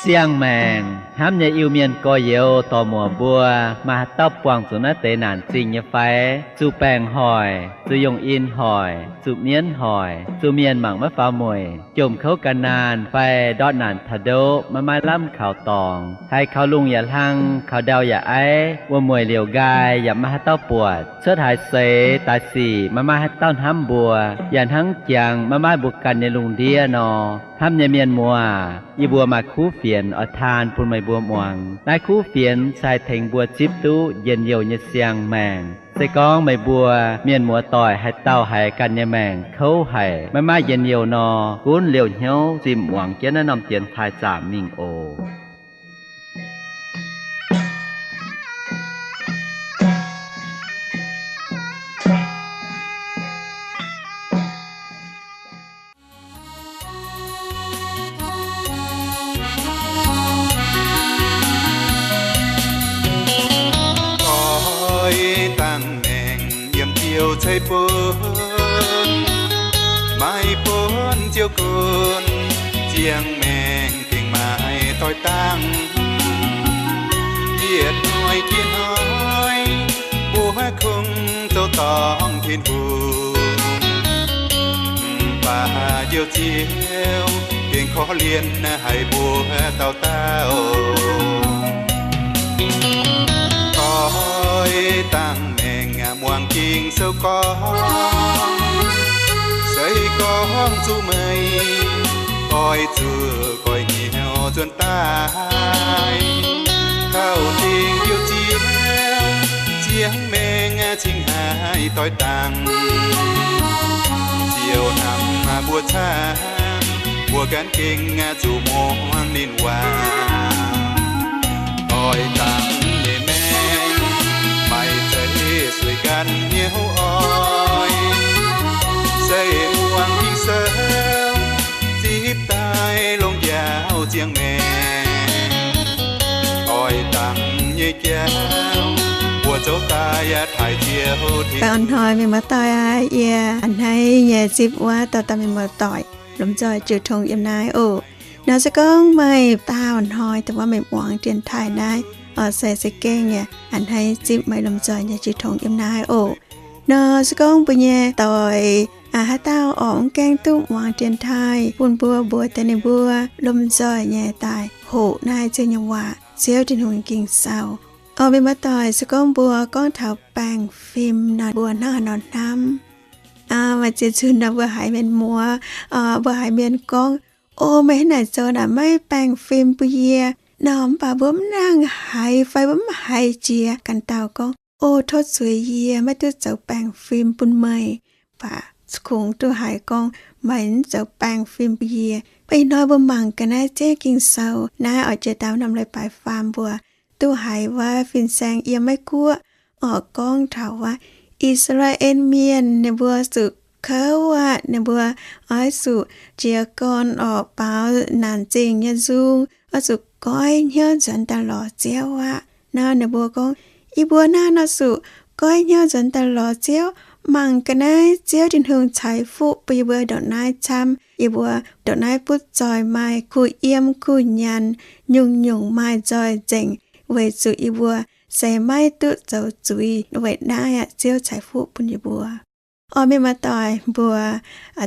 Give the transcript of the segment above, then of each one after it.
Ziangh maengc hnamv nyei Iu-Mienh gorx-youz dorc-muoc mbuo, maaih haaix dauh buangh zuqc naaiv deix naanc zingh nyei fai? Zuqc baengc hoic, zuqc yongh in hoic, zuqc mienv hoic, zuqc mienh mangc maiv faaux mueic, jomc kouv ga'naanh fai ndortv naanc taux ndoqv maiv maaih lamh kaux dorngx, haiz kaux lungh yaac hlang, kaux ndau yaac aiv, wuom-mueic liouc nqaai yaac maiv maaih haaix dauh buatc, cuotv haaix seix daaih sic maiv maaih haaix dauh hnamv mbuo, yaac hnangv jangx maiv maaih mbuo ganh nyei lungh ndiev nor. Hnamv nyei mienh muoz, yie mbuo maaih kuv fienx oix taan bun meih mbuo muangx. Naaiv kuv fienx se haih tengx mbuo zipv duqv njien-youh nyei siang-maengc. Se gorngv meih mbuo mienh muoz-doic haaix dauh haiz ganh nyei maengc kouv haic, maiv maaih njien-youh nor, gunv liouh hnyouv zinh muangx jienv naaiv norm dienx taaih zaamc mingh oc. Oix dangh maengc yiem Ziouv ceix bun, maiv bun Ziouv gunv, ziangh maengc gengh maiv doix dangh. Yietc hnoi jiex hnoi, mbuo kungx zoux dorngc Tin-Hungh. Mv baac Njoux Ziouv gengh korv-lienh haic mbuo dauh dauh. Oix dangh maengc muangx Ging-Sou gorngv, se gorngv zuqc meih oix zuqc goiv hnyouv nzuonx daaih, taux dingc Njoux Ziouv, ziangh maengc cingx haih doix dangh. Ziouv hnamv mbuo camv, mbuo gan gengh zuqc muangx ninh waac. Oix dangh nyei maengc maaih zeiv sueih ganh hnyouv oix, se muangx Ging-Sou zipv daaih longc njaaux ziangh maengc. Oix dangh nyei jauv mbuo zoux daaih yaac taaih Ziouv Tin. Baengh hnoi mienh muoz-doic aac, yie a'hneiv nyei zipv wuov dauh dauh mienh muoz-doic lomh nzoih jiu tong yiem naaiv oc. Nor se gorngv meih daauh hnoi dongh wuov meih muangx dienx taaih naaiv, oix se se gengh yaac a'hneiv zipv meih lomh nzoih nyei jiu tong yiem naaiv oc. Nor se gorngv mbuo nyei doic haaix dauh oix mv gaengh duqv muangx dienx taaih bun mbuo, mbuox deix ninh mbuo lomh nzoih nyei daaih hoqc naaiv Ziouv nyei waac, Ziouv Tin-Hungh Ging-Sou. Oc, mienh muoz-doic, se gorngv mbuo gorngv taux baengh fim nor, mbuo hnangv haaix nor hnamv? Maaih ziex nzunc nor mbuo haiz mienh muoz, mbuo haiz mienh gorngv, O, meih hnangv naaic zoux naaic maiv baengh fim bun yie nor, mv baac mbuo mv nangc haiz fai mbuo mv haiz jiex ganh dauh gorngv, O, tov zueiz yie maiv duqv zoux baengh fim bun meih. Mv baac kungx duqv haiz gorngv meih mv zoux baengh fim bun yie. Ih hnoi mbuo mangc gaax naaiv Ziouv Ging-Sou naaiv oix jiex daaih norm leiz-baaix faam mbuo duqv haiz wuov fin-saeng yiem Meiv Guoqv oix gorngv taux wuov I^saa^laa^en Mienh ninh mbuo zuqc kouv aqv. Ninh mbuo oix zuqc jiez gorn oix baaux naanc zingh nyei nzung, oix zuqc goiv hnyouv nzuonx daaih lorz Ziouv aqv. Nor ninh mbuo gorngv, Yie mbuo naaiv nor zuqc goiv hnyouv nzuonx daaih lorz Ziouv, mangc ga'naaiv Ziouv Tin-Hungh ceix fuqv bun yie mbuo ndongc naaiv camv. Yie mbuo ndongc naaiv butv zoih maaih kuh yiem kuh nyanc, nyungc-nyungc maaih nzoih nzengc, weic zuqc yie mbuo se maiv duqv zoux zuiz. Weic naaiv aqv, Ziouv ceix fuqv bun yie mbuo. Oix mienh muoz-doic mbuo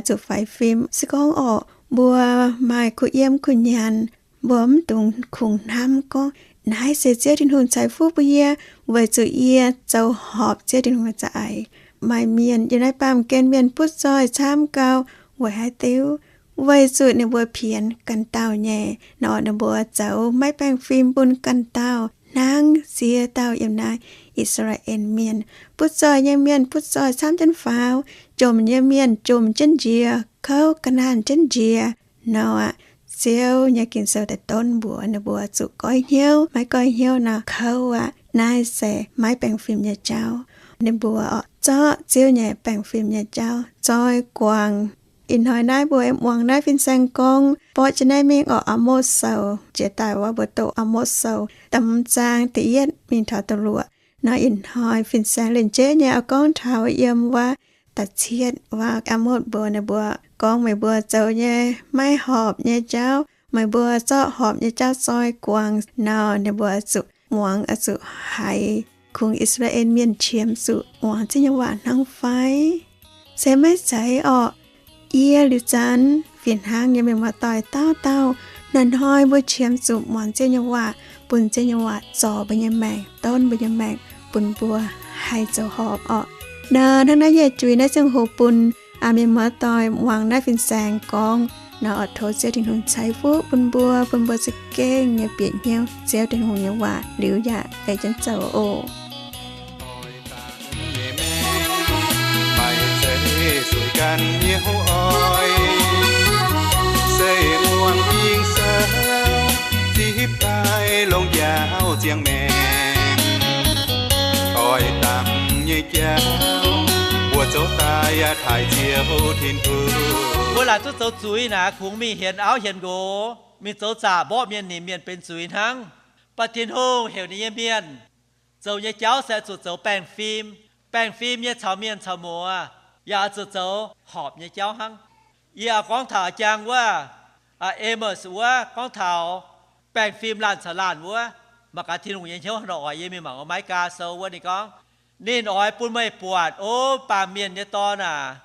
zuqc faix fim. Se gorngv orqc, mbuo maaih kuh yiem kuh nyanc, mbuo mv dungx kungx hnamv gorngv, Naaiv se Ziouv Tin-Hungh ceix fuqv bun yie, weic zuqc yie zoux horpc Ziouv Tin-Hungh nyei za'eix. Maaih mienh yiem naaiv baamh gen mienh butv zoih camv gau. Weic haaix diuc? Weic zuqc ninh mbuo pienx ganh dauh nyei nor, ninh mbuo zoux maiv baengh fim bun ganh dauh hnangv ziex dauh yiem naaiv I^saa^laa^en Mienh. Butv zoih nyei mienh butv zoih camv jienv faaux, jomc nyei mienh jomc jienv njiec, kouv ga'naanh jienv njiec. Nor aqv, Ziouv nyei Ging-Sou daaih donv mbuox ninh mbuo zuqc goiv hnyouv. Maiv goiv hnyouv nor kouv aqv. Naaiv se maiv baengh fim nyei jauv. Ninh mbuo oix zorqv Ziouv nyei baengh fim nyei jauv zoi guangc. Ih hnoi naaiv mbuo aengx muangx naaiv fin-saeng gorngv, borqv jienv naaiv mingh oc, Aa^motv Sou. Jiex daaih wuov mbuo doqc Aa^motv Sou da'hmz zaang da'yietv mingh taux da'luoqc. Nor ih hnoi fin-saeng lingh jeiv nyei oix gorngv taux yiem wuov da'cietv wuov, Aa^motv mbuox ninh mbuo gorngv meih mbuo zoux nyei maiv horpc nyei jauv, Meih mbuo zorqv horpc nyei jauv zoi guangc nor, ninh mbuo oix zuqc muangx, oix zuqc haiz kungx I^saa^laa^en Mienh qiemx zuqc muangx Ziouv nyei waac hnangv fai? Se maiv zeiz orqc. Yie liuz zanc fih hnangv nyei mienh muoz-doic dauh dauh, hnoi-hnoi mbuo qiemx zuqc muangx Ziouv nyei waac, bun Ziouv nyei waac zorc mbuo nyei maengc, donv mbuo nyei maengc, bun mbuo haih zoux horpc orqc. Nor hnangv naaiv yie juix naaiv ziangh hoc bun mienh muoz-doic muangx naaiv fin-saeng gorngv nor, oix tov Ziouv Tin-Hungh ceix fuqv bun mbuo, bun mbuo za'gengh nyei bieqc hnyouv Ziouv Tin-Hungh nyei waac liuz yaac ei jienv zoux oc. Mbuo laaic duqv zoux zuiz naaic, kungx mingh hienx auv hienx nqox, mingh zoux zaqc mborqv mienh, nimc mienh benx zuiz hnangv. Mv baac Tin-Hungh heuc ninh nyei mienh zoux nyei jauv se oix zuqc zoux baengh fim. Baengh fim nyei caux mienh caux muoz, yaac oix zuqc zoux horpc nyei jauv hnangv. Yie gorngv taux jang wuov, Amos wuov, gorngv taux baengh fim laanh caux laanh wuov, mangc gaax Tin-Hungh nyei hnyouv hnangv nor oix. Yie mingh mangc America sou wuov, ninh gorngv, ninh oix bun meih buatc, O baamh mienh nyei dorn aac,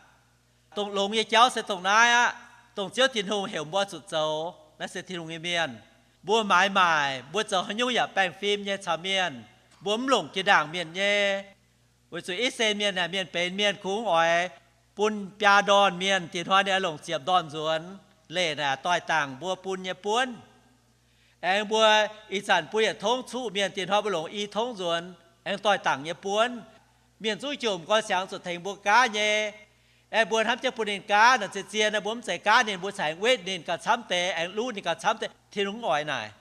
dongh longx nyei jauv se dongh naaiv aqv. Dongh Ziouv Tin-Hungh heuc mbuo zuqc zoux, naaiv se Tin-Hungh nyei mienh. Mbuo maaiz maaic, mbuo zoux haaix nyungc yaac baengh fim nyei caux mienh. Mbuo mv longc jiex ndaangc mienh nyei. Weic zuqc I^saa^laa^en Mienh naaic, mienh benx mienh kungx oix bun biaa ndorn mienh, diex hnoi ninh oix longc ziepc ndorn nzuonx. Leih naaic doix-dangc mbuo bun nyei buonv. Aengx mbuo ih zanc bun yietc tongv cuqv mienh, diex hnoi mbuo longc i tongv nzuonx. Aengx doix-dangc nyei buonv. Mienh zungv jomc nqoi siangx zuqc tengx mbuo gaav nyei. Aengx mbuo hnamv jienv bun ninh gaav naaic, zien-zien naaic mbuo mv zeiz gaav ninh, mbuo cingx wetv ninh gauh camv deix, aengx luv ninh gauh camv deix. Tin-Hungh mv oix naaic.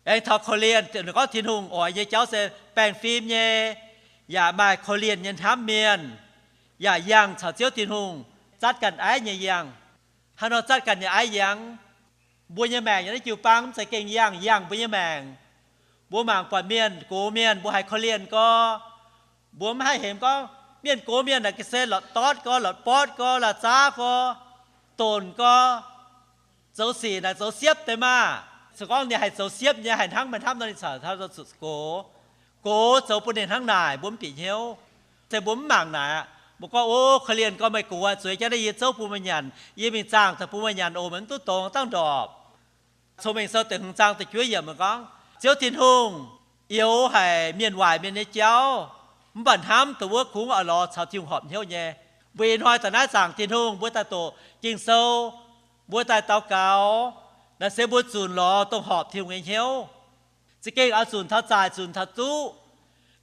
Aengx taux korv-lienh, gorngv Tin-Hungh oix nyei jauv se baengh fim nyei, yaac maaih korv-lienh nyei hnamv mienh, yaac yangh caux Ziouv Tin-Hungh zatv ganh aiv nyei yangh. Haaix nor zatv ganh nyei aiv yangh? Mbuo nyei maengc yiem naaiv jiu-baang mv zeiz gengh yangh, yangh mbuo nyei maengc. Mbuo mangc buatc mienh, gox mienh, mbuo haiz korv-lienh gorx, mbuo mv haih hemx gorngv mienh gox mienh naaic ga'sie la'dortv gorx, la'botv gorx, la'zaav gorx, donc gorx, zoux sic naaic zoux siepv deix maah. Se gorngv ninh haih zoux siepv nyei, haih hnangv meih hnamv nor, ninh caux taux zuqc gox. Gox zoux bun ninh hnangv naaic, mbuo mv bieqc hnyouv. Se mbuo mv mangc naaic aqv. Mbuo gorngv, O, korv-lienh gorx, meih gox aqv, zueiz jienv naaiv yie zouv bun meih nyanc, yie mingh zaangh daaih bun meih nyanc oc, meih mv duqv dongz dangv ndorpc. Cong-Mengh Sou da'hmz zaang da'juov yiemc gorngv, Ziouv Tin-Hungh youx haic mienh waaic mienh nyei jauv, mv baac hnamv dongh wuov kungx oix lorz caux Tin-Hungh horpc hnyouv nyei. Mbuo ih hnoi daaih naaiv zaangc Tin-Hungh, mbuo daaih doqc Ging-Sou, mbuo daaih daux gaux, naaiv se mbuo zunc lorz dongh horpc Tin-Hungh nyei hnyouv. Za'gengh oix zunc taux zaaic, zunc taux duqv.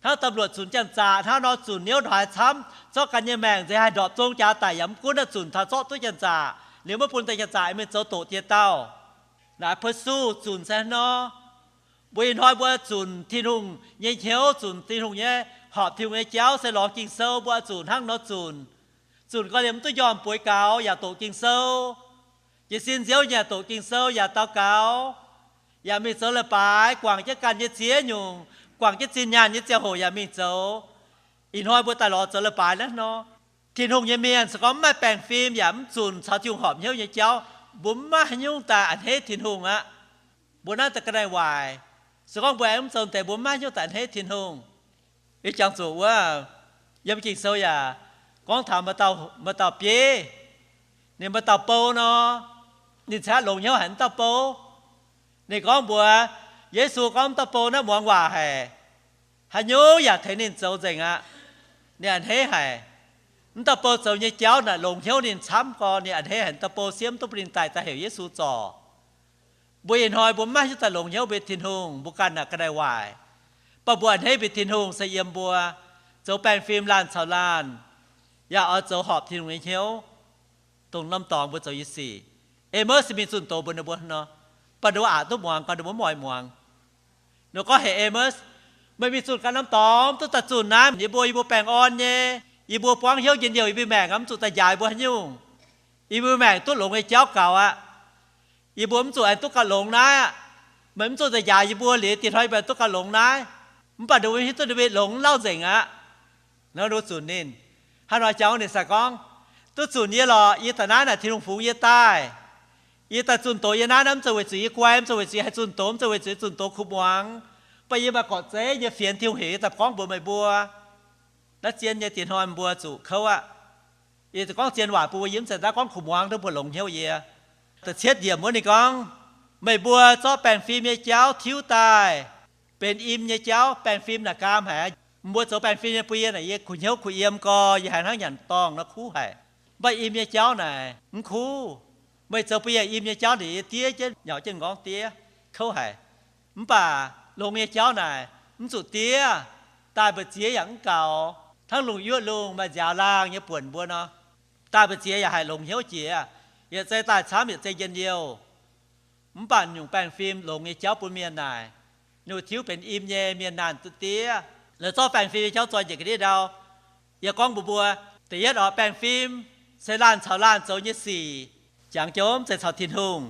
Hnangv domh luoqc zunc janx-zaqc hnangv nor, zunc niouv ndongc haaix camv, zorqv ganh nyei maengc nzengc haih ndorpc zong jaax daic yaac mv gunv, naaiv zunc taux zorqv duqv janx-zaqc, liuz maiv bun deix janx-zaqc mingh zoux doqc jiex dauh. Naaiv พระเยซู zunc se hnangv nor. Mbuo ih hnoi mbuo zunc Tin-Hungh nyei hnyouv, zunc Tin-Hungh nyei, horpc Tin-Hungh nyei jauv se lorz Ging-Sou, mbuo oix zunc hnangv nor zunc. Zunc gau liemh mv duqv njormh bueix gaux yaac doqc Ging-Sou. Jiez sin nziouv nyei yaac doqc Ging-Sou yaac daux gaux, yaac mingh zoux leiz-baaix, guangc jienv ganh nyei ziex nyungc, guangc jienv zinh nyaanh nyei ziangh hoc yaac mingh zoux. Ih hnoi mbuo daaih lorz zoux leiz-baaix naaiv nor. Tin-Hungh nyei mienh se gorngv mv maaih baengh fim yaac mv zunc caux Tin-Hungh horpc hnyouv nyei jauv, mbuo mv maaih haaix nyungc daaih a'hneiv Tin-Hungh aqv. Mbuo naaiv daaih ga'naaiv waaic. Se gorngv mbuo aengx mv zoux deix, mbuo mv maaih haaix nyungc daaih a'hneiv Tin-Hungh. Ih jangx zuqc wuov, yiem Ging-Sou yaac gorngv taux maaih dauh bieiv, ninh maaih dauh bou nor, ninh cingx longx hnyouv haic wuov dauh bou. Ninh gorngv mbuox Yesu gorngv, Wuov dauh bou naaiv muangx waac haic, haaix nyungc yaac tengx ninh zoux nzengc aqv. Ninh a'hneiv haic. Wuov dauh bou zoux nyei jauv naaic longx hnyouv ninh camv gorx, ninh a'hneiv haic wuov dauh bou, siemv duqv bun ninh daaih daaih heuc Yesu zorc. Mbuo ih hnoi mbuo mv maaih haaix nyungc daaih longx hnyouv mbuo Tin-Hungh, mbuo ganh naaic ga'naaiv waaic. Mv baac mbuo a'hneiv mbuo Tin-Hungh se yiem mbuo zoux baengh fim laanh caux laanh, yaac oix zoux horpc Tin-Hungh nyei hnyouv, dongh norm dorngx mbuo zoux nyei sic. Amos mingh zunh doz mbuox ninh mbuo nor, mv baac ninh mbuo aqc duqv muangx gau, ninh mbuo mv oix muangx. Ninh gorngv heuc Amos, Meih mingh zunh ganh norm dorngx duqv daaih zunh naaiv, yie mbuo, yie mbuo baengh orn nyei, yie mbuo buangv hnyouv njien-youh, yie mbuo maengc mv zuqc daaih njaaux yie mbuo haaix nyungc. Yie mbuo maengc duqv longx nyei jauv gaux aqv. Yie mbuo mv zuqc aengx duqv gauh longx naaiv aqv. Meih mv zuqc daaih njaaux yie mbuo liuz, diex hnoi yie mbuo duqv gauh longx naaiv. Mv baac ninh mbuo hiuv duqv ninh mbuo longx lauh nzengc aqv. Nor ninh mbuo zunc ninh. Hnangv nor jangx ninh sa gorngv, Duqv zunc yie lorqc. Yie daaih naaiv naaic Tin-Hungh fungx yie daaih. Yie daaih zunh doz yie naaiv, naaiv mv zeiz weic zuqc yie guai, mv zeiz weic zuqc yie haih zunh doz, mv zeiz weic zuqc yie zunh doz kuv muangx. Mv baac yie maaih gorqv-zeiv nyei fienx Tin-Hungh heuc yie daaih gorngv mbuox meih mbuo. Naaiv zien nyei diex hnoi mbuo zuqc kouv aqv. Yie gorngv zien waac bun mbuo, yie mv zeiz daaih gorngv kuv muangx, duqv mbuo longx hnyouv yie. Da'cietv yiemc wuov ninh gorngv, meih mbuo zorqv baengh fim nyei jauv tiuv daaih benx im nyei jauv. Baengh fim naaic gaam haic. Mbuo zoux baengh fim nyei bun yie naaic, yie kuh hnyouv kuh yiem gorx, yie haiz hnangv nyanc dorngh nor kuv haic. Mv baac im nyei jauv naaic mv kuv. Meih zoux bun yie im nyei jauv naaic, yie diev jienv nyauc jienv nqorngv diev, kouv haic. Mv baac longx nyei jauv naaic mv zuqc diev, daaih mbu'ziex yaac mv gaux. Hnangv lungh yuoqv lungh maaih nziaaux laangh nyei buonc mbuo nor, daaih mbu'ziex yaac haih longx hnyouv jiex, yietc zei daaih camv, yietc zei njien-youh. Mv baac nyungc baengh fim longx nyei jauv bun mienh naaic, ninh tiuv benx im nyei, mienh naanc duqv diev. Laaix zorqv baengh fim nyei jauv zoi njiec ga'ndiev ndau. Yie gorngv mbuox mbuo, da'yietv oc, baengh fim se laanh caux laanh zoux nyei sic, jangx jienv mv zeiz caux Tin-Hungh.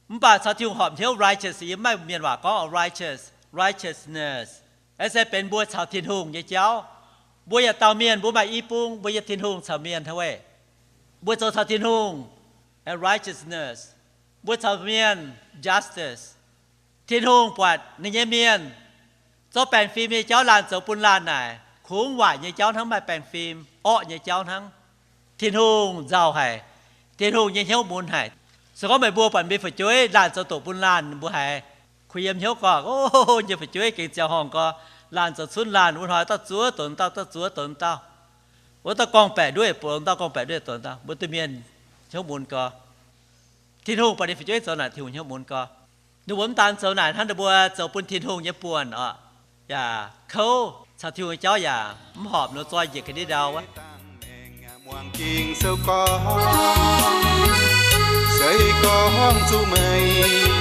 Mv baac caux Tin-Hungh horpc hnyouv, righteous, yie mv maaih mienh waac gorngv oc, righteous, righteousness, se benx mbuo caux Tin-Hungh nyei jauv. Mbuo yietc dauh mienh mbuo maaih i bung, mbuo nyei Tin-Hungh caux mienh hnangv weih. Mbuo zoux caux Tin-Hungh, righteousness. Mbuo caux mienh, justice. Tin-Hungh buatc ninh nyei mienh zorqv baengh fim nyei jauv laanh zoux bun laanh naaic, kungx waaic nyei jauv hnangv, maaih baengh fim orqv nyei jauv hnangv. Tin-Hungh nzauh haic. Tin-Hungh nyei hnyouv mun haic. Se gorngv meih mbuo buatc mbuo nyei fu'jueiv laanh zoux doqc bun laanh, mbuo haiz kuh yiem hnyouv gorngv, o, nyei fu'jueiv gengh ziangh horngh gorx, laanh zoux cunv laanh, wuov hnoi dauh zuov donx dauh, dauh zuov donx dauh, wuov dauh gorngv-baeqc nduov donx dauh, gorngv-baeqc nduov donx dauh, mbuo duqv mienh hnyouv mun gorx. Tin-Hungh buatc ninh fu'jueiv zoux naaic, Tin-Hungh hnyouv mun gorx. Ninh mbuo mv daan zoux naaic hnangv, ninh mbuo zoux bun Tin-Hungh nyei buonc oc, yaac kouv, caux Tin-Hungh nyei jauv yaac mv horpc, ninh zoi njiec ga'ndiev ndau wuov. Muangx Ging-Sou gorngv, se gorngv zuqc meih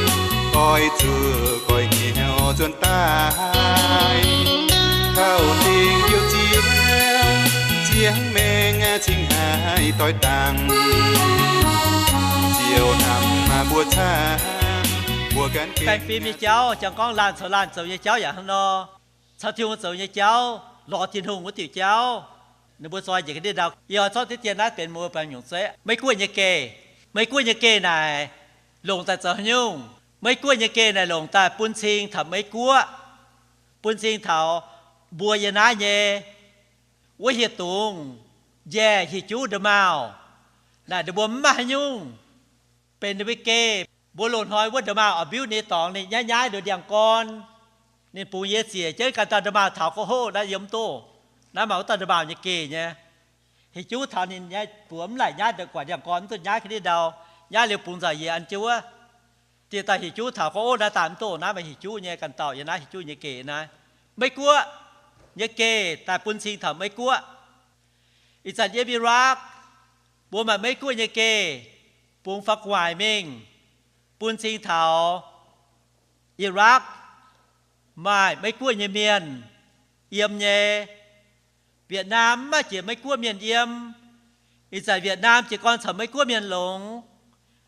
oix zuqc goix hnyouv nzuonx daaih, taux dingc youh ziex, ziangh maengc cingx haih doix dangh, ziouc hnamv mbuo camv, mbuo gan baengh fim nyei jauv, jangx gorngv laanh caux laanh zoux nyei jauv yaac hnangv nor. Caux Tin-Hungh zoux nyei jauv, lorz Tin-Hungh wuov diuc jauv, ninh mbuo zoi njiec ga'ndiev ndau. Yie oix zorqv deix dien naaiv benx mbuo baengh nyungc zeiv. Meiv-Guoqv nyei geh, Meiv-Guoqv nyei geh naaic longc daaih zoux haaix nyungc? Meiv-Guoqv nyei geh naaic longc daaih bun cing taux Meiv-Guoqv, bun cing taux mbuo yiem naaiv nyei wuov hieh dungz njaih hieh juv nda'maauh. Naaic ninh mbuo mv maaih haaix nyungc benx ninh mbuo geh. Mbuo loz-hnoi wuov nda'maauh oix mbiuv ninh dorngx, ninh nyaiv nyaiv nduov ndiangx-gorn. Ninh bungx yie ziec jienv ganh dauh nda'maauh taux go hoqv naaiv yiem mv duqv. Naaiv maaih wuov dauh nda'maauh nyei geh nyei. Hieh juv taux ninh nyaiv buoz mv laaic nyaiv ndortv guatc ndiangx-gorn, mv duqv nyaiv ga'ndiev ndau. Nyaiv liuz bungx nzauc yie an jienv wuov. Dieh dauh hieh juv taux go hoqv naaiv daaih mv duqv. Naaiv maaih hieh juv nyei ganh dauh yiem naaiv, hieh juv nyei geh naaiv. Meiv-Guoqv nyei geh daaih bun cing taux Meiv-Guoqv. Ih zanc yiem Iraq, mbuo maaih Meiv-Guoqv nyei geh bungx fa'guaaic mingh bun cing taux Iraq maaih Meiv-Guoqv nyei mienh yiem nyei. Vietnam maiv jiex Meiv-Guoqv mienh yiem. Ih zanc Vietnam jiez gorn caux Meiv-Guoqv mienh longx.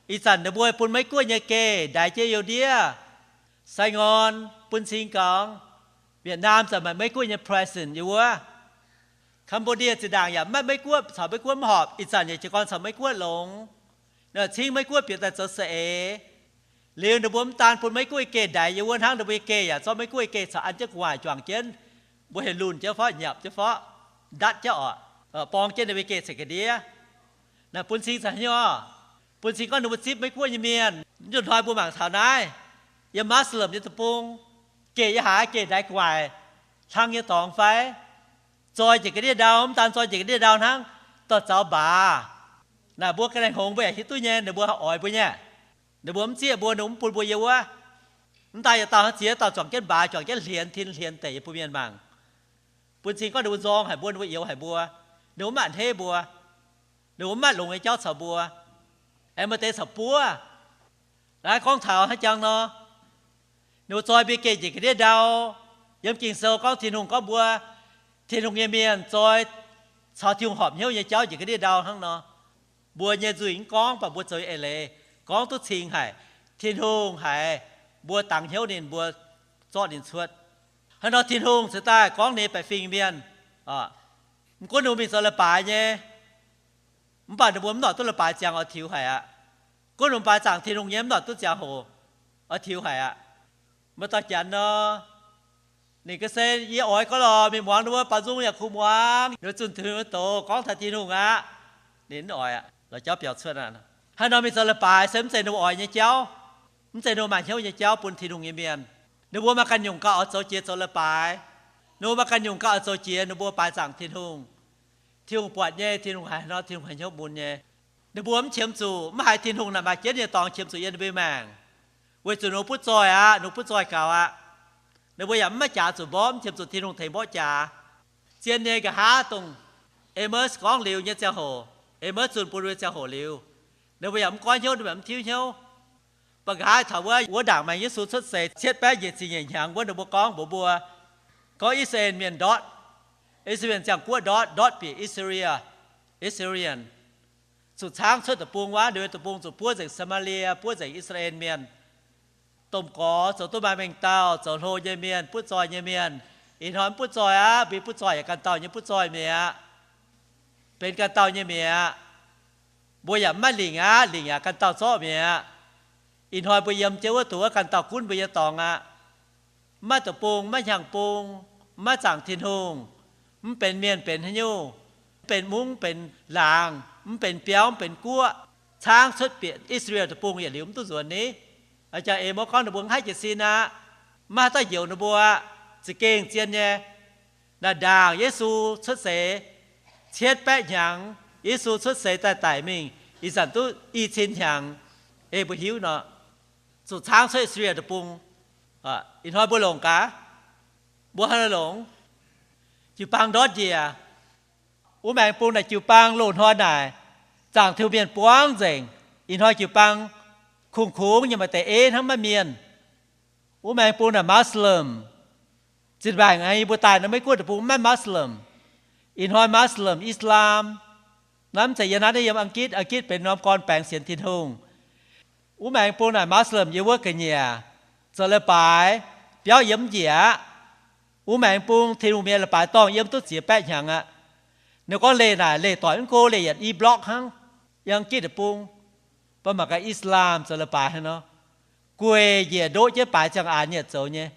Ih zanc ninh mbuo bun Meiv-Guoqv nyei geh ndaix jienv youh ndiev. Saigon bun cing gorngv Vietnam zanc maaih Meiv-Guoqv nyei president yiem wuov. Cambodia zinh ndaangc yaac maiv Meiv-Guoqv, caux Meiv-Guoqv mv horpc, ih zanc yaac jiez gorn caux Meiv-Guoqv longx. Cingv Meiv-Guoqv bieqc daaih zoux saeng-eix. Liuz ninh mbuo mv daan bun Meiv-Guoqv nyei geh ndaix yiem wuov hnangv, ninh mbuo nyei geh yaac zorqv Meiv-Guoqv nyei geh caux an jienv gu'nguaaic juangc jienv. Mbuo heuc lunh jienv fov, nyiapc jienv fov, ndatv jienv oc, borng jienv ninh mbuo nyei geh ceix ga'ndiev. Naaic bun cing caux haaix nyungc? Bun cing gorngv ninh mbuo zipv Meiv-Guoqv nyei mienh. Nzunc hnoi mbuo mangc taux naaiv, yiem Muslim nyei deic-bung, geh yiem haaix, geh ndaix gu'nguaaic hlang nyei dorngx fai? Zoi njiec ga'ndiev ndau, mv daan zoi njiec ga'ndiev ndau hnangv, dorh zaux mbaaz. Naaic mbuo ga'naaiv hngongx mbuo yaac hiuv duqv nyei, ninh mbuo oix mbuo nyei. Ninh mbuo mv zieqv mbuo, ninh mv bun mbuo yiem wuov. Mv daan yietc dauh hnangv ziex dauh zuangx jienv mbaaz, zuangx jienv hlienx tin hlienx deic yiem bun mienh mangc. Bun cing gorngv ninh mbuo nzorng haic mbuo, ninh mbuo youx haic mbuo, ninh mbuo mv maaih hneiv mbuo, ninh mbuo mv maaih longx nyei jauv caux mbuo. Aengx maaih deix caux buov. Naaiv gorngv taux hnangv jangx nor, ninh mbuo zoi mbuo geh njiec ga'ndiev ndau. Yiem Ging-Sou gorngv Tin-Hungh gorngv mbuo, Tin-Hungh nyei mienh zoi caux Tin-Hungh horpc hnyouv nyei jauv njiec ga'ndiev ndau hnangv nor. Mbuo nyei nzuih mv gorngv, mv baac mbuo zoux eix leiz gorngv duqv cing haic. Tin-Hungh haiz mbuo dangx hnyouv ninh, mbuo zorqv ninh cuotv. Hnangv nor Tin-Hungh ceix daaih gorngv ninh baeqc fingx mienh, mv gunv ninh mbuo mingh zoux leiz-baaix nyei, mv baac ninh mbuo mv nor duqv leiz-baaix ziangx oix tiux haic aqv. Gunv longx baaix zaangc Tin-Hungh nyei mv nor duqv ziangh hoc oix tiux haic aqv. Maaih dauh janx nor, ninh ga'sie, yie oix gorngv lorh, mingh muangx ninh mbuo baaux nzung yaac kungx muangx, ninh zunh Tin-Hungh nyei doz gorngv taux Tin-Hungh aqv. Ninh mv oix aqv, lorz jauv biaux cuotv aqv. Haaix nor mingh zoux leiz-baaix se mv zeiz ninh mbuo oix nyei jauv, mv zeiz ninh mbuo maaih hnyouv nyei jauv bun Tin-Hungh nyei mienh. Ninh mbuo maaih ganh nyungc gauh oix zoux jiex zoux leiz-baaix. Ninh mbuo maaih ganh nyungc gauh oix zoux jiex ninh mbuo baaix zaangc Tin-Hungh. Tin-Hungh buatc nyei, Tin-Hungh haiz nor, Tin-Hungh haiz hnyouv mun nyei. Ninh mbuo mv qiemx zuqc, mv haiz Tin-Hungh naaic maaih jienv nyei dorngx qiemx zuqc yiem ninh mbuo maengc, weic zuqc ninh mbuo butv zoih aqv, ninh mbuo butv zoih gaux aqv. Ninh mbuo yaac mv maaih jaax zuqc mborqv, mv qiemx zuqc Tin-Hungh tengx mborqv jaax. Zien nyei nqa'haav dongh Amos gorngv liuz nyei ziangh hoc, Amos zunh bun nyei ziangh hoc liuz, ninh mbuo yaac mv goiv hnyouv, ninh mbuo yaac mv tiuv hnyouv. Mv baac nqa'haav taux wuov, wuov ndaangc maengx Yesu cuotv seix cietv baeqv nyic ziepc nyeic hnyangx wuov, ninh mbuo gorngv mbuox mbuo, gorngv I^saa^laa^en Mienh ndortv, I^saa^laa^en Ziangh Guoqv ndortv, ndortv bieqc Assyria, Assyrian, zuqc caangv cuotv deic-bung wuov, liuz deic-bung zuqc buov nzengc Saa^maa^lie, buov nzengc I^saa^laa^en Mienh. Domh gorx zoux duqv maaih mengh dauh, zoux hlo nyei mienh, butv zoih nyei mienh. Ih hnoi mv butv zoih aqv. Mbuo butv zoih yaac ganh dauh nyei butv zoih mi'aqv. Benx ganh dauh nyei mi'aqv. Mbuo yaac mv maaih lingc aqv. Lingc yaac ganh dauh zorqv mi'aqv. Ih hnoi mbuo yiem jienv wuov doqc wuov ganh dauh gunv mbuo nyei dorngx aqv. Mv maaih deic-bung, mv maaih hnyangx-bung, mv maaih zaangc Tin-Hungh, mv benx mienh benx haaix nyungc, mv benx mungv benx laangz, mv benx biauv mv benx guoqv, caangv cuotv bieqc I^saa^laa^en Deic-Bung yietc liuz mv duqv nzuonx ni. A'jangv eix mbuo gorngv ninh mbuo mv haih jiez sin aqv. Mv maaih haaix dauh heuc ninh mbuo. Za'gengh zien nyei, naaic ndaangc Yesu cuotv seix cietv baeqv hnyangx, Yesu cuotv seix daaih daic mingh ih zanc duqv i cin hnyangx. Ei mbuo hiuv nor, zuqc caangv cuotv I^saa^laa^en Deic-Bung. Ih hnoi mbuo longc gaax. Mbuo hnangv naaiv longc, jiu-baang ndortv njiec. Wuov maengx bung naaic jiu-baang loz-hnoi naaic, zaangc Tin-Hungh mienh buangv nzengc. Ih hnoi jiu-baang kungx-kungx nyei, maaih deix ei hnangv maiv mienh. Wuov maengx bung naaic Muslim, zinh mbaengc yie mbuo daaih nor Meiv Guoqv deic-bung maiv Muslim. Ih hnoi Muslim, Islam, naaiv mv zeiz yiem naaiv, yiem A'gitv. A'gitv benx norm gorn baengx sienx Tin-Hungh. Wuov maengx bung naaic Muslim yiem wuov ga'nyiec, zoux leiz-baaix, biauv yiem mv njiec aqv. Wuov maengx bung Tin-Hungh mienh leiz-baaix dorngh yiem duqv ziex baeqv hnyangx aqv. Ninh gorngv leih naaic leih doic mv go, leih yietc i block hnangv, yiem A'gitv deic-bung. Mv baac mangc gaax Islam zoux leiz-baaix haaix nor, gueic njiec ndoqv jienv baaix ziangh aanx nyei zoux nyei.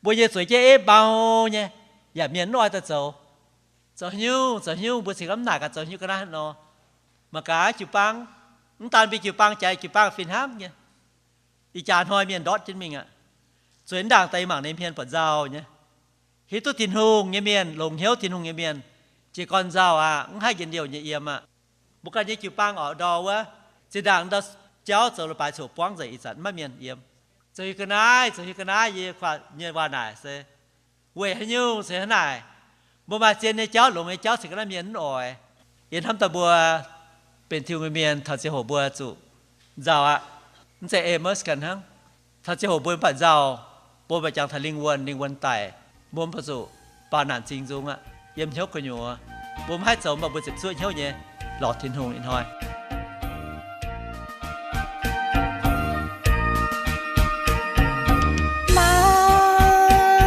Mbuo nyei zueiz jienv eiv mau nyei, yaac mienh mv oix daaih zoux. Zoux haaix nyungc, zoux haaix nyungc, mbuo cingx lamh naaic gaax zoux haaix nyungc ga'naaiv nor. Mangc gaax jiu-baang, mv daan mbuo jiu-baang jaaix, jiu-baang fin-hnamv nyei. Ih jaax hnoi mienh ndortv jienv mingh aqv. Zueiz mv ndaangc daaih yie mangc ninh hmien buatc nzauh nyei. Hiuv duqv Tin-Hungh nyei mienh, longc hnyouv Tin-Hungh nyei mienh, jiez gorn nzauh aqv, mv haih njien-youh nyei yiem aqv. Mbuo ganh nyei jiu-baang oix ndor wuov, zinh ndaangc ndau jauv zoux leiz-baaix coc buangv nzengc, ih zanc maiv mienh yiem. Zoux hiuv ga'naaiv, zoux hiuv ga'naaiv, yie kuaaiv nyei waac naaic se weic haaix nyungc se hnangv naaic. Mbuo maaih zien nyei jauv, longx nyei jauv cingx ga'naaiv mienh mv oix. Yie hnamv daaih mbuo benx Tin-Hungh nyei mienh, taux ziangh hoc mbuo zuqc nzauh aqv. Mv zeiz Amos ganh hnangv. Taux ziangh hoc mbuo mv baac nzauh, mbuo mv baac jangx taux lingh wuonh, lingh wuonh daic, mbuo mv baac zuqc baaux naanc zingx nzung aqv. Yiem hnyouv gu'nyuoz, mbuo mv haih zoux, mv baac mbuo ziepc zuoqv hnyouv nyei lorz Tin-Hungh ih hnoi. Maaih,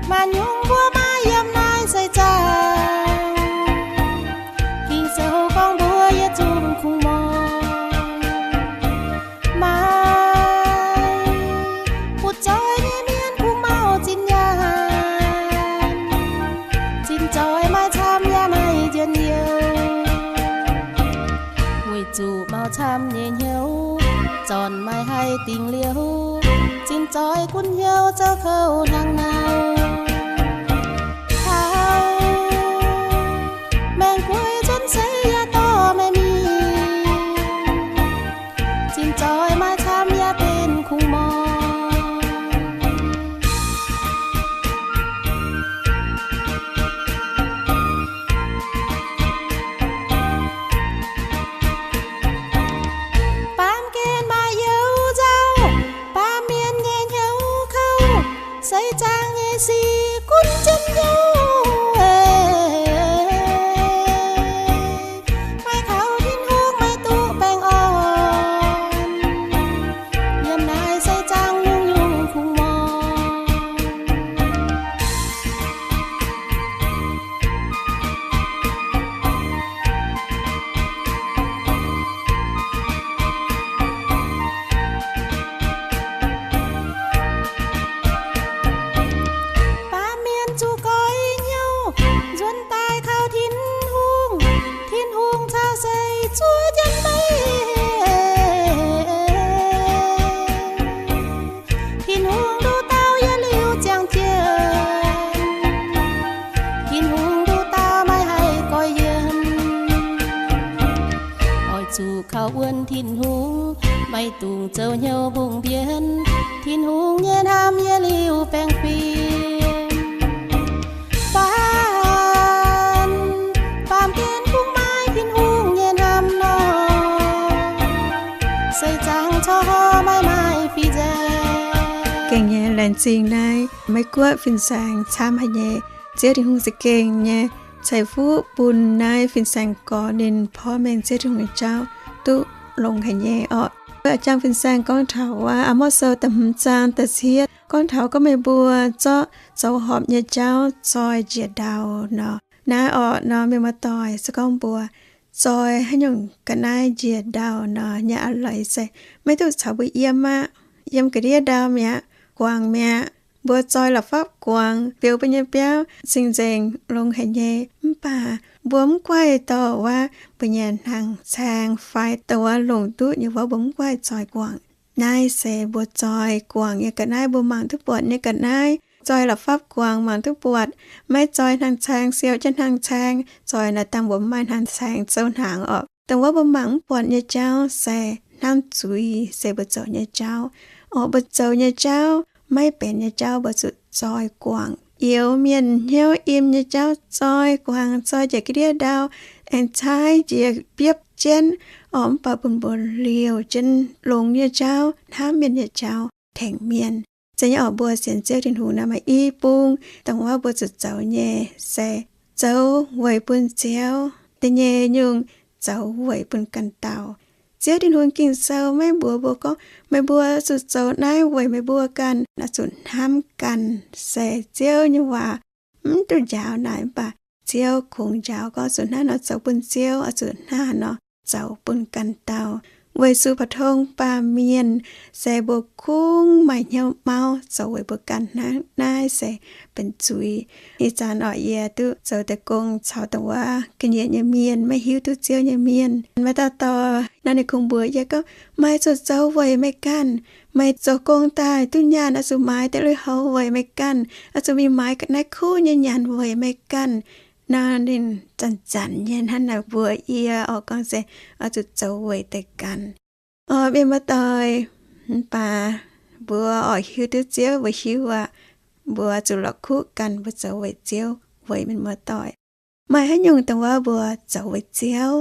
maaih nyungc mbuo maaih yiem naaiv seix zaangc, Ging-Sou gorngv mbuo yietc zungv kungx mouz. Maaih butv zoih nyei mienh kungx mauh zinh nyaanh, zinh zoih maaih camv yaac maaih njien-youh. Weic zuqc mauh camv nyei hnyouv, zornc maaih haih dingc liouh, zinh zoih gunv hnyouv zouv kouv hnangv nor. Taux maengx guei nzuonx seix yaac dorh maiv mingh, zinh zoih maaih camv yaac benx kungx mouz. Baamh gen maaih you nzauh, baamh mienh nyei hnyouv kouv, seix zaangc nyei Kaux wuonx Tin-Hungh, maiv dungx zoux hnyouv mbungh mbienv. Tin-Hungh nyei hnamv yiem liuz baengh fim. Baamh, baamh gen kungx maaih Tin-Hungh nyei hnamv nor, seix zaangc corc maiv maaih fih nzaeng. Gengh nyei, laengz zingh naaiv Meiv Guoqv fin-saeng camv haic nyei. Ziouv Tin-Hungh za'gengh nyei ceix fuqv bun naaiv fin-saeng gorx ninh porv mengh Ziouv Tin-Hungh nyei jauv duqv longx haic nyei orqc. A'jang fin-saeng gorngv taux wuov Aa^motv Sou da'hmz zaang da'cietv gorngv taux gorngv meih mbuo zorqv zoux horpc nyei jauv zoi njiec ndau nor. Naaiv orqc nor, mienh muoz-doic, se gorngv mbuo zoi haaix nyungc ga'naaiv njiec ndau nor, nyei a'leiz se maiv duqv caux mbuo yiem aqv. Yiem ga'ndiev ndau mi'aqv, guangc mi'aqv. Mbuo zoi la'fapv guangc, biouv mbuo nyei biauv cing-nzengc longx haic nyei. Mv baac mbuo mv guaih dorh wuov mbuo nyei hnaangx caeng fai dongh wuov longc duqv nyei wuov, mbuo mv guaih zoi guangc. Naaiv se mbuo zoi guangc nyei ga'naaiv, mbuo mangc duqv buatc nyei ga'naaiv. Zoi la'fapv guangc mangc duqv buatc, maiv zoi hnaangx caeng, siou jienv hnaangx caeng. Zoi naaiv dangh mbuo mv maaih hnaangx caeng zoux hnaangx orqc. Dongh wuov mbuo mangc mv buatc nyei jauv se hnamv zuiz se mbuo zoux nyei jauv. Orqc, mbuo zoux nyei jauv maiv benx nyei jauv, mbuo zuqc zoi guangc. Youx mienh hnyouv im nyei jauv zoi guangc, zoi njiec ga'ndiev ndau, aengx caaiv njiec biopv jienv. Orqc, mv baac bun mbuo liouh jienv longx nyei jauv, hnamv mienh nyei jauv, tengx mienh. Zeiz nyei orqc, mbuo sienx Ziouv Tin-Hungh naaiv maaih i bung dongh wuov mbuo zuqc zoux nyei se zoux weic bun Ziouv. Da'nyeic nyungc, zoux weic bun ganh dauh. Ziouv Tin-Hungh Ging-Sou maiv mbuox mbuo gorngv meih mbuo zuqc zoux naaiv weic meih mbuo ganh, oix zuqc hnamv ganh, se Ziouv nyei waac. Mv duqv njaaux naaic, mv baac Ziouv kungx njaaux gorngv zuqc hnangv nor zoux bun Ziouv, oix zuqc hnangv nor zoux bun ganh dauh. Weic zuqc phổ thông baamh mienh se mbuo kungx maaih hnyouv mauv zoux weic mbuo ganh hnangv. Naaiv se benx zuiz. Ih zanc orqc, yie duqv zoux deix gong caux dongh wuov ga'nyiec nyei mienh, maiv hiuv duqv Ziouv nyei mienh. Maaih dauh dorh naaiv ninh kungx mbuox yie gorngv, meih zuqc zoux weic meih ganh. Meih zoux gong daaih duqv nyaanh oix zuqc maaiz deix lui-houx weic meih ganh, oix zuqc mingh maaiz ga'naaiv kuv nyei nyanc weic meih ganh. Nor ninh zanc-zanc nyei hnangv naaic mbuox yie orqc, gorngv se oix zuqc zoux weic deix ganh. Orqc, mienh muoz-doic, mv baac mbuo orqc hiuv duqv Ziouv, mbuo hiuv aqv. Mbuo zuqc la'kuqv ganh, mbuo zoux weic Ziouv, weic mienh muoz-doic. Maaih haaix nyungc dongh wuov mbuo zoux weic Ziouv?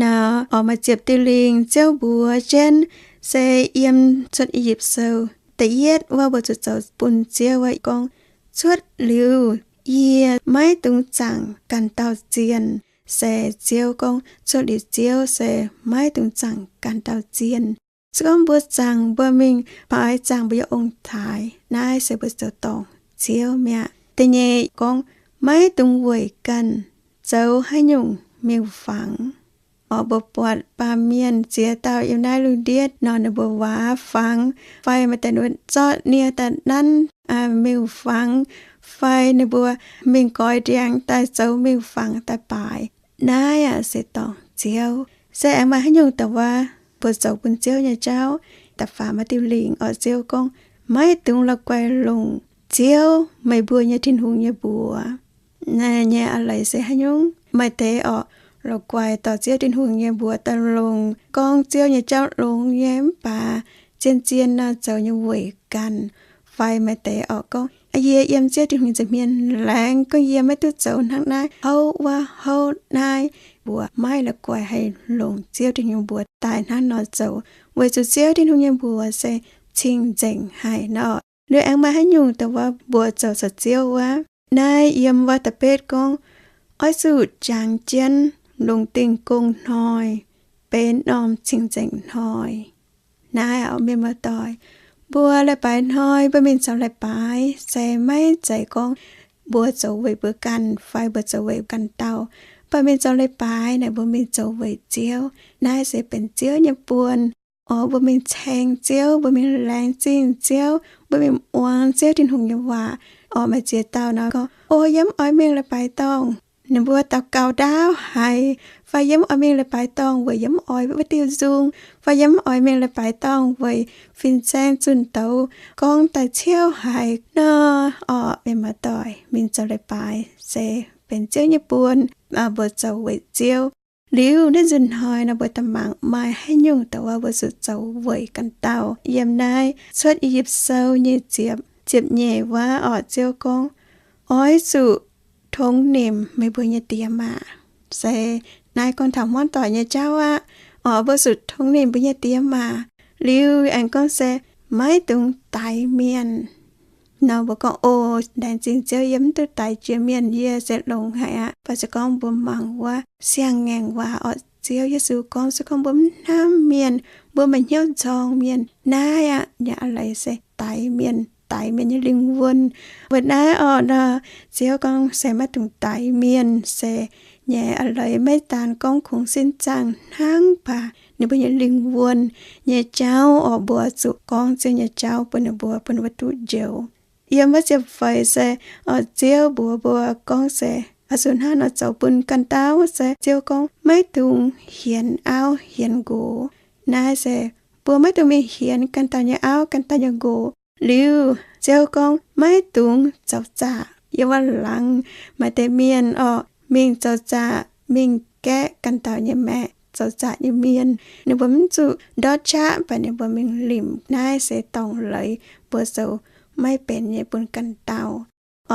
Nor orqc, maaih ziepc diuh lingc Ziouv mbuox jienv se yiem Cuotv I^yipv Sou da'yietv wuov, mbuo zuqc zoux bun Ziouv wuov gorngv, cuotv liuz yie maiv dungx zaangc ganh dauh zienh. Se Ziouv gorngv, cuotv liuz Ziouv se maiv dungx zaangc ganh dauh zienh. Se gorngv mbuo zaangc, mbuo mingh baaix zaangc mbuo nyei ong-taaix, naaiv se mbuo zoux dorngc Ziouv mi'aqv. Da'nyeic gorngv, maiv dungx weic ganh zoux haaix nyungc miuc-fangx. Orqc, mbuo buatc baamh mienh ziex dauh yiem naaiv lungh ndiev nor, ninh mbuo waac fangx, fai maaih deix ninh mbuo zorqv nie daaih nanv miuc-fangx, fai ninh mbuo mingh goix ndiangx daaih zoux miuc-fangx daaih baaix. Naaiv aqv se dorngc Ziouv. Se aengx maaih haaix nyungc dongh wuov mbuo zoux bun Ziouv nyei jauv? Da'faam maaih diuh lingc orqc, Ziouv gorngv, maiv dungx la'guaih longc Ziouv, meih mbuo nyei Tin-Hungh, nyei mbuox. Naaiv nyei a'leiz se haaix nyungc? Maaih deix orqc, la'guaih dorh Ziouv Tin-Hungh nyei mbuox daaih longc, gorngv Ziouv nyei jauv longx nyei, mv baac zien-zien nor zoux nyei weic ganh. Fai maaih deix orqc gorngv, yie yiem Ziouv Tin-Hungh nza'hmien laengz, gorngv yie maiv duqv zoux hnangv naaiv, houv wuov, houv naaiv. Mbuox maiv la'guaih haih longc Ziouv Tin-Hungh mbuox daaih hnangv nor zoux, weic zuqc Ziouv Tin-Hungh nyei mbuox se cing-nzengc haic nor. Liuz aengx maaih haaix nyungc dongh wuov mbuo zoux caux Ziouv wuov? Naaiv yiem wuov da'betv gorngv, oix zuqc jangx jienv longc dingh gong hnoi, benx norm cing-nzengc hnoi. Naaiv orqc, mienh muoz-doic, mbuo leiz-baaix hnoi mbuo mingh zoux leiz-baaix se maiv zeiz gorngv mbuo zoux weic mbuo ganh fai mbuo zoux weic ganh dauh. Mv baac mingh zoux leiz-baaix naaic mbuo mingh zoux weic Ziouv. Naaiv se benx Ziouv nyei buonc. Orqc, mbuo mingh ceng Ziouv, mbuo mingh laengz zingh Ziouv, mbuo mingh muangx Ziouv Tin-Hungh nyei waac. Orqc, maaih ziex dauh nor gorngv, o, yie mv oix mingh leiz-baaix dorngh, ninh mbuo daux gaux ndaauv haic. Fai yie mv oix mingh leiz-baaix dorngh weic yie mv oix wuov diuh nzung. Fai yie mv oix mingh leiz-baaix dorngh weic fin-saeng zunh douz gorngv daaih ciouv haic nor. Orqc, mienh muoz-doic, mingh zoux leiz-baaix se benx Ziouv nyei buonc. Mbuo zoux weic Ziouv. Liuz naaiv nzunc hnoi nor mbuo daaih mangc maaih haaix nyungc dongh wuov mbuo zuqc zoux weic ganh dauh. Yiem naaiv Cuotv I^yipv Sou nyei ziepc, ziepc nyeic waac orqc, Ziouv gorngv, Oix zuqc tongx nimc meih mbuo nyei diex maac. Se naaiv gorngv taux hmuangv doic nyei jauv aqv. Orqc, mbuo zuqc tongx nimc mbuo nyei diex maac. Liuz aengx gorngv se maiv dungx daix mienh. Nor mbuo gorngv, O, laengz zingh Ziouv, yie mv duqv daix jiex mienh, yie se longx haic aqv. Mv baac se gorngv mbuo mangc wuov siang-ngaengc waac orqc, Ziouv Yesu gorngv se gorngv mbuo mv hnamv mienh, mbuo maaih hnyouv nzorng mienh, naaiv aqv nyei a'leiz se daix mienh, daix mienh nyei lingh wuonh. Weic naaiv orqc nor, Ziouv gorngv se maiv dungx daix mienh se nyei a'leiz maiv daan gorngv kungx sin zaangh hnangv, mv baac ninh mbuo nyei lingh wuonh nyei jauv orqc, mbuo zuqc gorngv Ziouv nyei jauv bun ninh mbuo, bun ninh mbuo duqv njoux. Yiem wuov ziepc feix se, orqc, Ziouv mbuox mbuo gorngv se, oix zuqc hnangv nor zoux bun ganh dauh se Ziouv gorngv maiv dungx hienx auv hienx nqox. Naaiv se mbuo maiv dungx mingh hienx ganh dauh nyei auv, ganh dauh nyei nqox. Liuz Ziouv gorngv maiv dungx zoux zaqc. Yiem wuov laangz maaih deix mienh orqc, mingh zoux zaqc, mingh gaeqv ganh dauh nyei maeqc, zoux zaqc nyei mienh. Ninh mbuo mv zuqc ndortv qaqv, mv baac ninh mbuo mingh limc. Naaiv se dorngc leiz mbuo zoux maiv benx nyei bun ganh dauh.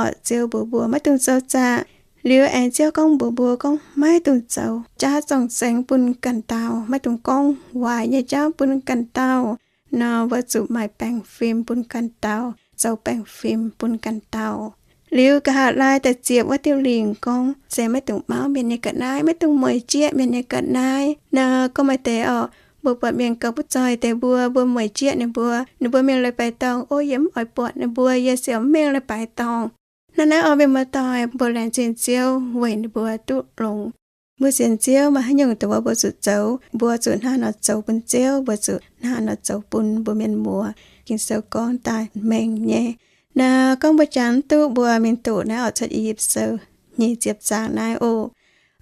Orqc, Ziouv mbuox mbuo maiv dungx zoux zaqc. Liuz aengx Ziouv gorngv mbuox mbuo gorngv maiv dungx zoux jaav zorng-zengx bun ganh dauh, maiv dungx gorngv waaic nyei jauv bun ganh dauh. Nor mbuo zuqc maaih baengh fim bun ganh dauh, zoux baengh fim bun ganh dauh. Liuz nqa'haav laai da'ziepc wuov diuh lingc gorngv se maiv dungx mauv mienh nyei ga'naaiv, maiv dungx mueic jieqv mienh nyei ga'naaiv. Nor gorngv maaih deix orqc, mbuo buatc mienh gaux butv zoih deix mbuo, mbuo mueic jieqv ninh mbuo, ninh mbuo mingh leiz-baaix dorngh, o, yie mv oix buatc ninh mbuo, yie siouc mv mingh leiz-baaix dorngh. Hnangv naaiv orqc, mienh muoz-doic, mbuo laengz zingh Ziouv weic ninh mbuo duqv longx. Mbuo sienx Ziouv maaih haaix nyungc dongh wuov mbuo zuqc zoux, mbuo zuqc hnangv nor zoux bun Ziouv, mbuo zuqc hnangv nor zoux bun mbuo mienh muoz. Ging-Sou gorngv daaih mengh nyei. Naaiv gorngv mbuo jangx duqv, mbuo mingh doqc naaiv orqc, Cuotv I^yipv Sou nyic ziepc zaangc naaiv oc.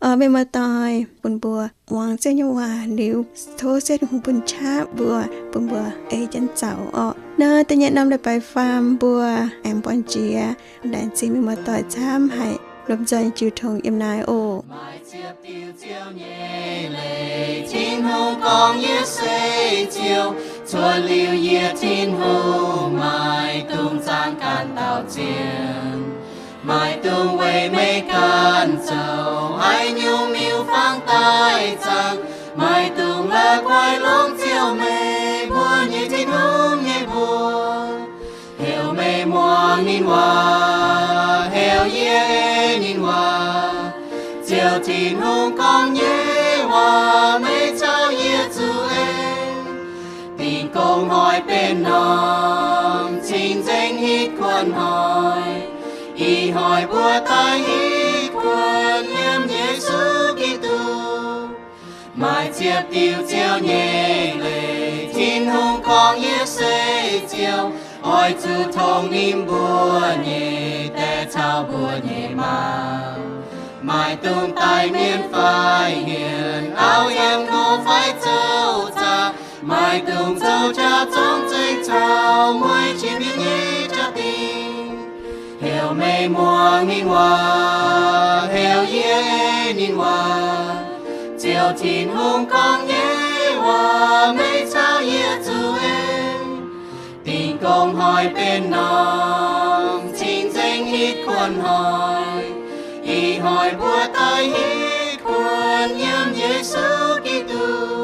Orqc, mienh muoz-doic, bun mbuo muangx Ziouv nyei waac liuz, tov Ziouv Tin-Hungh bun qaqv mbuo, bun mbuo ei jienv zaux orqc. Nor da'nyeic norm leiz-baaix faam mbuo aengx borngz jiex. Laengz zingh mienh muoz-doic camv haic lomh nzoih jiu tong yiem naaiv oc. Maaih ziepc diuh Ziouv nyei leiz, Tin-Hungh gorngv, Yie se Ziouv, cuotv liuz yie, Tin-Hungh, maiv dungx zaangc ganh dauh zien. Maiv dungx weic meih ganh zoux haaix nyungc miuc-fangx daaih zaangc. Maiv dungx la'guaih longc Ziouv, meih mbuo nyei Tin-Hungh, nyei mbuox. Heuc meih muangx ninh waac, heuc yie ei ninh waac. Ziouv Tin-Hungh gorngv nyei waac meih caux yie zuqc en. Dingh gong hnoi benx norm cing-nzengc hitv kuonx hnoi. Ih hnoi mbuo daaih hitv kuonx yiem Yesu Giduc. Maaih ziepc diuh Ziouv nyei leiz, Tin-Hungh gorngv, Yie se Ziouv, oix zuqc tongx nimc mbuo nyei daeh caux mbuo nyei maa. Maiv dungx daic mienh fai hienh, auv yiem ngorc fai zoux zaqc. Maiv dungx zoux jaax zorng-zengx caux mueiz jiex mienh nyei jaa-dingh. Heuc meih muangx ninh waac, heuc yie ei ninh waac. Ziouv Tin-Hungh gorngv nyei waac meih caux yie zuqc en. Dingh gong hnoi benx norm cing-nzengc hitv kuonx hnoi. Ih hnoi mbuo daaih hitv kuonx yiem Yesu Giduc.